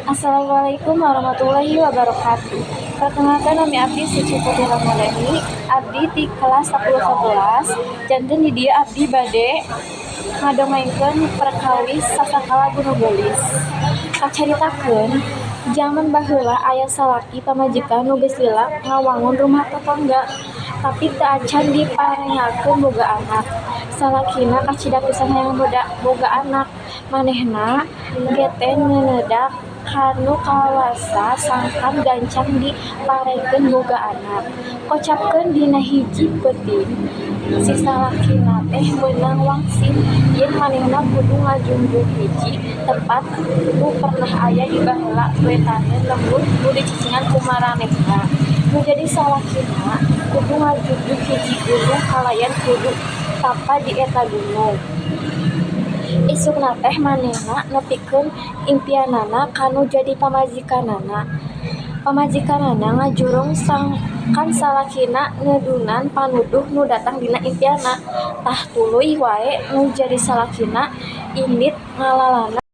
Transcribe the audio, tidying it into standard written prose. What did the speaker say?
Assalamualaikum warahmatullahi wabarakatuh. Perkenalkan, nami abdi Suci Putri Ramadhani, abdi di kelas 10 11. Janten di dieu abdi bade ngadongengkeun perkawis Sasakala Gunung Geulis. Kacaritakeun, jaman baheula aya salaki pamajikan nu geus lila ngawangun rumah tatangga, tapi teu acan diparengakeun boga anak. Salakina kacida pisan hayang boga anak, manehna ge teh neuneudak ka Nu Kawasa sangkan gancang diparengkeun boga anak. Kocapkeun dina hiji peuting, si salakina teh meunang wangsit yen manehna kudu ngajungjung hiji tempat nu pernah aya di baheula wetaneun lembur nu dicicingan ku maranehna. Nu jadi salakina kudu ngajugjug hiji gunung kalayan kudu tapa di eta gunung. Isukna teh manehna nepikeun impianana ka nu jadi pamajikanana. Pamajikanana ngajurung sangkan salakina ngedunan panuduh nu datang dina impianna. Tah tuluy wae nu jadi salakina indit ngalalana.